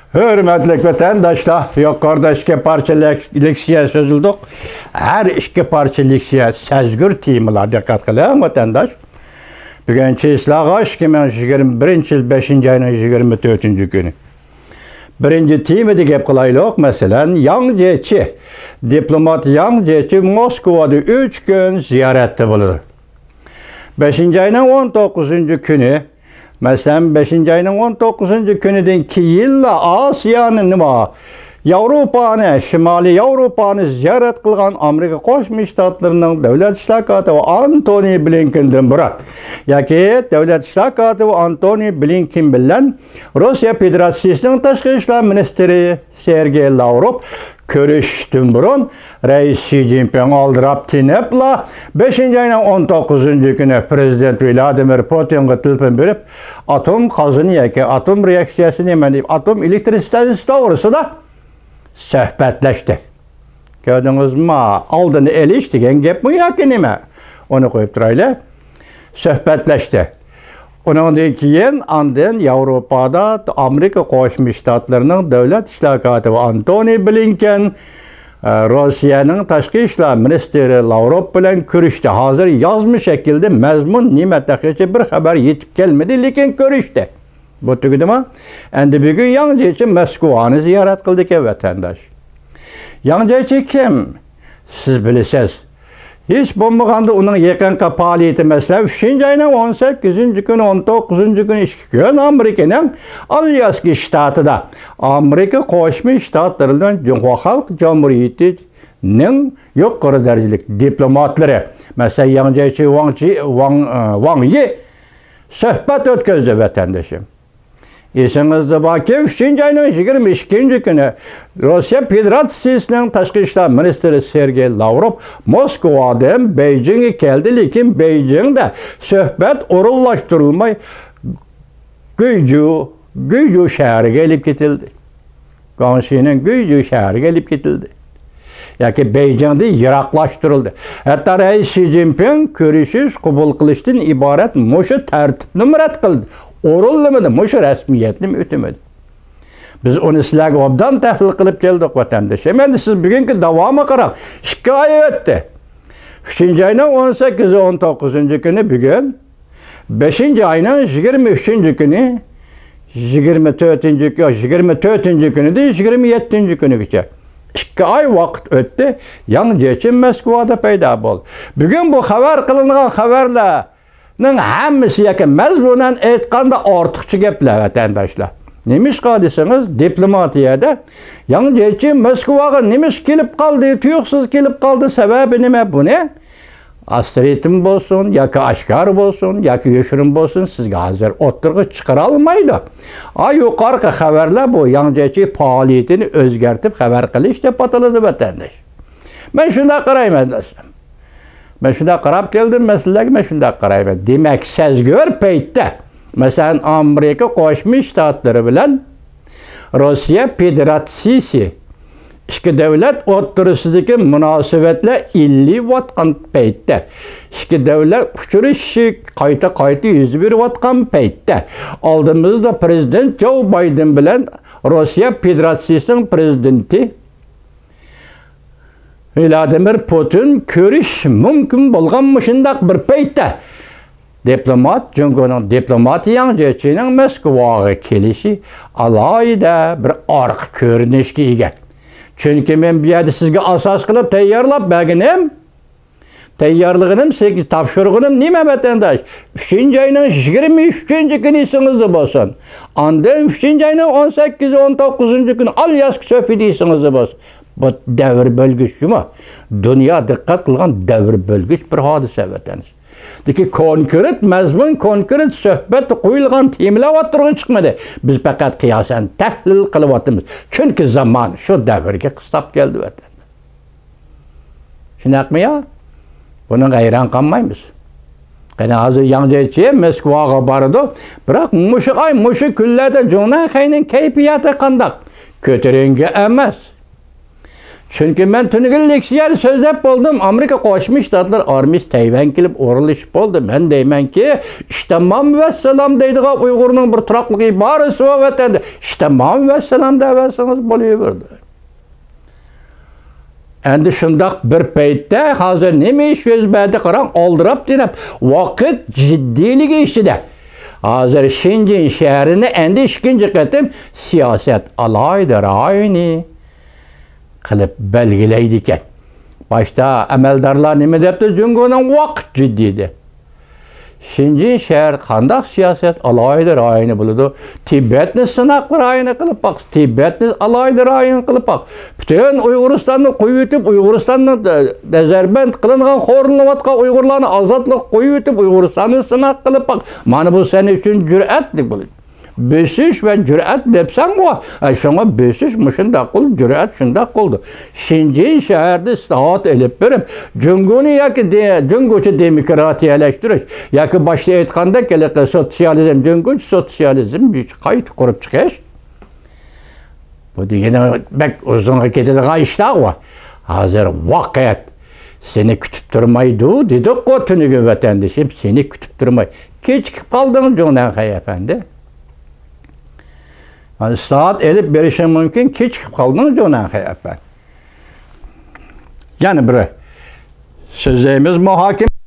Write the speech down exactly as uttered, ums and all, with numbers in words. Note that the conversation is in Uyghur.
ھۆرمەتلىك ۋەتەنداشلار، يۇقىرىدا ئىككى پارچە لېك-، لېكسىيە سۆزلىدۇق. ھەر ئىككى پارچە لېكسىيە سەزگۈر تېمىلار. دىققەت قىلىڭ، ۋەتەنداش. بۈگۈن چېسلاغا ئىككى مىڭ يىگىرمە بىرىنچى يىل بەشىنچى ئاينىڭ يىگىرمە تۆتىنچى كۈنى. بىرىنچى تېمىدا گەپ قىلايلۇق، مەسىلەن، ياڭ جيېچى، دىپلومات ياڭ جيېچى موسكۋادا ئۈچ كۈن زىيارەتتە بولىدۇ. بەشىنچى ئاينىڭ ئون توققۇزىنچى كۈنى، مەسىلەن، بەشىنچى ئاينىڭ ئون توققۇزىنچى كۈنىدىن كېيىنلا ئاسىيانى نېمە، ياۋروپانى، شىمالىي ياۋروپانى زىيارەت قىلغان ئامېرىكا قوشما شتاتلىرىنىڭ دۆلەت ئىشلار كاتىپى ئانتونى بلىنكېندىن بۇرۇن ياكى دۆلەت ئىشلار كاتىپى ئانتونى بلىنكېن بىلەن روسىيە فېدېراتسىيىسىنىڭ تاشقى ئىشلار مىنىستىرى سېرگېي لاۋروف كۆرۈشۈشتىن بۇرۇن، رەئىس شى جىنپىڭ ئالدىراپ تېنىپلا، بەشىنچى ئاينىڭ ئون توققۇزىنچى كۈنى پىرېزىدېنت ۋلادىمىر پۇتىنغا تېلېفون بېرىپ، ئاتوم قازىنى ياكى ئاتوم رېئاكسىيەسى نېمە دەپ، ئاتوم ئېلېكتروستانسىسى توغرىسىدا سۆھبەتلەشتى. كۆردىڭىزمۇ؟ ئالدىنى ئېلىش دېگەن گەپمۇ ياكى نېمە؟ ئۇنى قويۇپ تۇرايلى. سۆھبەتلەشتى. ئۇنىڭدىن كېيىن ئاندىن ياۋروپادا ئامېرىكا قوشما شتاتلىرىنىڭ دۆلەت ئىشلار كاتىپى ئانتونى بلىنكېن، ئە، روسىيەنىڭ تاشقى ئىشلار مىنىستىرى لاۋروف بىلەن كۆرۈشتى. ھازىر يازما شەكىلدە مەزمۇن نېمە، تېخىچە بىر خەۋەر يېتىپ كەلمىدى، لېكىن كۆرۈشتى. بۇ تۈگىدىمۇ؟ ئەمدى بۈگۈن ياڭ جيېچى موسكۋانى زىيارەت قىلدىكەن، ۋەتەنداش. ياڭ جيېچى كىم؟ سىز بىلىسىز. ھېچ بولمىغاندا ئۇنىڭ يېقىنقى پائالىيىتى، مەسىلەن، ئۈچىنچى ئاينىڭ ئون سەككىزىنچى كۈنى، ئون توققۇزىنچى كۈنى ئىككى كۈن ئامېرىكىنىڭ ئالياسكا شتاتىدا ئامېرىكا قوشما شتاتلىرى بىلەن جۇڭخۇا خەلق جۇمھۇرىيىتىنىڭ يۇقىرى دەرىجىلىك دىپلوماتلىرى، مەسىلەن، ياڭ جيېچى، ۋاڭ چى، ۋاڭ، ۋاڭ يى سۆھبەت ئۆتكۈزدى، ۋەتەندىشىم. ئېسىڭىزدە باركى، ئۈچىنچى ئاينىڭ يىگىرمە ئىككىنچى كۈنى روسىيە فېدېراتسىيىسىنىڭ تاشقى ئىشلار مىنىستىرى سېرگېي لاۋروف موسكۋادىن بېيجىڭغا كەلدى، لېكىن بېيجىڭدە سۆھبەت ئورۇنلاشتۇرۇلماي، گۇيجۇ، گۇيجۇ شەھىرىگە ئېلىپ كېتىلدى. گۇاڭشىنىڭ گۇيجۇ شەھىرىگە ئېلىپ كېتىلدى. ياكى بېيجىڭدىن يىراقلاشتۇرۇلدى. ھەتتا رەئىس شى جىنپىڭ كۆرۈشۈش قوبۇل قىلىشتىن ئىبارەت مۇشۇ تەرتىپنىمۇ رەت قىلدى. ئورۇنلىمىدى، مۇشۇ رەسمىيەتنىمۇ ئۆتىمىدى. بىز ئۇنى سىلەرگە ئوبدان تەھلىل قىلىپ كەلدۇق، ۋەتەنداش. ئەمدى سىز بۈگۈنكى داۋامىغا قاراڭ. ئىككى ئاي ئۆتتى. ئۈچىنچى ئاينىڭ ئون سەككىزى، ئون توققۇزىنچى كۈنى بۈگۈن. بەشىنچى ئاينىڭ يىگىرمە ئۈچىنچى كۈنى، يىگىرمە تۆتىنچى، ياق، يىگىرمە تۆتىنچى كۈنىدىن يىگىرمە يەتتىنچى كۈنىگىچە ئىككى ئاي ۋاقىت ئۆتتى. ياڭ جيېچى موسكۋادا پەيدا بولدى. بۈگۈن بۇ خەۋەر قىلىنغان خەۋەرلەرنىڭ ھەممىسى ياكى مەزمۇنەن ئېيتقاندا ئارتۇقچە گەپلەر، ۋەتەنداشلار. نېمىشقا دېسىڭىز، دىپلوماتىيەدە ياڭ جيېچى موسكۋاغا نېمىشقا كېلىپ قالدى، تۇيۇقسىز كېلىپ قالدى، سەۋەبى نېمە؟ بۇنى ئاستىرىتىم بولسۇن ياكى ئاشكارا بولسۇن ياكى يوشۇرۇن بولسۇن، سىزگە ھازىر ئوتتۇرىغا چىقىرالمايدۇ. ئا، يۇقىرىقى خەۋەرلەر بۇ ياڭ جيېچى پائالىيىتىنى ئۆزگەرتىپ خەۋەر قىلىش دەپ ئاتىلىدۇ، ۋەتەنداش. مەن شۇنداق قارايمەن، دوستۇم. مەن شۇنداق قاراپ كەلدىم مەسىلىلەرگە، مەن شۇنداق قارايمەن. دېمەك، سەزگۈر پەيتتە، مەسىلەن، ئامېرىكا قوشما شتاتلىرى بىلەن روسىيە فېدېراتسىيىسى ئىككى دۆلەت ئوتتۇرىسىدىكى مۇناسىۋەتلەر ئىللىيۋاتقان پەيتتە، ئىككى دۆلەت ئۇچرىشىشى قايتا-قايتا يۈز بېرىۋاتقان پەيتتە، ئالدىمىزدا پىرېزىدېنت جو بايدېن بىلەن روسىيە فېدېراتسىيىسىنىڭ پىرېزىدېنتى ۋلادىمىر پۇتىن كۆرۈش مۇمكىن بولغان مۇشۇنداق بىر پەيتتە، دىپلومات، جۇڭگونىڭ دىپلوماتى ياڭ جيېچىنىڭ موسكۋاغا كېلىشى ئالاھىدە بىر ئارقا كۆرۈنۈشكە ئىگە. چۈنكى مەن بۇ يەردە سىزگە ئاساس قىلىپ تەييارلاپ بەرگىنىم، تەييارلىغىنىم، سىزگە تاپشۇرغىنىم نېمە، ۋەتەنداش؟ ئۈچىنچى ئاينىڭ يىگىرمە ئۈچىنچى كۈنى ئېسىڭىزدە بولسۇن. ئاندىن ئۈچىنچى ئاينىڭ ئون سەككىزى، ئون توققۇزىنچى كۈنى ئالياسكا سۆھبىتى ئېسىڭىزدە بولسۇن. بۇ دەۋر بۆلگۈچ جۇمۇ. دۇنيا دىققەت قىلغان دەۋر بۆلگۈچ بىر ھادىسە، ۋەتەنداش. لېكىن كونكرېت مەزمۇن، كونكرېت سۆھبەتتە قويۇلغان تېمىلار ئوتتۇرىغا چىقمىدى. بىز پەقەت قىياسەن تەھلىل قىلىۋاتىمىز. چۈنكى زامان شۇ دەۋرگە قىستاپ كەلدى، ۋەتەن. شۇنداقمۇ يا؟ بۇنىڭغا ھەيران قالمايمىز. قېنى، ھازىر ياڭ جيېچى موسكۋاغا بارىدۇ. بىراق مۇشۇ ئاي، مۇشۇ كۈنلەردە جۇڭنەنخەينىڭ كەيپىياتى قانداق؟ كۆتۈرۈڭگۈ ئەمەس. چۈنكى مەن تۈنۈگۈن لېكسىيەدە سۆزلەپ بولدۇم. ئامېرىكا قوشما شتاتلار ئارمىيىسى تەيۋەنگە كېلىپ ئورۇنلىشىپ بولدى. مەن دەيمەنكى، ئىشتەمام ۋەسسالام دەيدىغان ئۇيغۇرنىڭ بىر تۇراقلىق ئىبارىسى بار ۋەتەندە. ئىشتەمام ۋەسسالام دەۋەرسىڭىز بولۇۋېرىدۇ. ئەندى شۇنداق بىر پەيتتە، ھازىر نېمە ئىش يۈز بەردى قاراڭ، ئالدىراپ تېنەپ، ۋاقىت جىددىيلىكى ئىچىدە ھازىر شېنجېن شەھىرىنى ئەندى ئىككىنچى قېتىم سىياسەت ئالاھىدە رايونى قىلىپ بەلگىلەيدىكەن. باشتا ئەمەلدارلار نېمە دەپتۇ؟ جۇڭگونىڭ ۋاقىت جىددىي دەپ. شېنجېن شەھەر قانداق سىياسەت ئالاھىدە رايونى بولىدۇ؟ تىبەتنى سىناق رايونى قىلىپ باق، تىبەتنى ئالاھىدە رايون قىلىپ باق. پۈتۈن ئۇيغۇرىستاننى قويۇۋېتىپ، ئۇيغۇرىستاننىڭ نەزەربەند قىلىنغان، خورلىنىۋاتقان ئۇيغۇرلارنى ئازادلىققا قويۇۋېتىپ، ئۇيغۇرىستاننى سىناق قىلىپ باق. مانا بۇ سەن ئۈچۈن جۈرئەت دەپ بولىدۇ. بۆسۈش ۋە جۈرئەت دەپسەن غۇ. ئە، شۇڭا بۆسۈش مۇشۇنداق قىلدى، جۈرئەت شۇنداق قىلدى. شېنجېن شەھەردە ئىسلاھات ئېلىپ بېرىپ، جۇڭگونى ياكى دې-، جۇڭگوچە دېموكراتىيەلەشتۈرۈش ياكى باشتا ئېيتقاندەك ھېلىقى سوتسىيالىزم، جۇڭگوچە سوتسىيالىزم قايتا قۇرۇپ چىقىش. بۇ دېگىنى بەك ئۇزۇنغا كېتىدىغان ئىشلار غۇ. ھازىر ۋاقىت سېنى كۈتۈپ تۇرمايدۇ دېدۇققۇ تۈنۈگۈن ۋەتەندىشىم، سېنى كۈتۈپ تۇرماي. كېچىكىپ قالدىڭ جۇڭنەنخەي ئەپەندى. ئىسلاھات ئېلىپ بېرىشىڭ مۇمكىن، كېچىكىپ قالدىڭ جۇڭنەنخەي ئەپەندى. يەنە بىر سۆزلەيمىز مۇھاكىمە.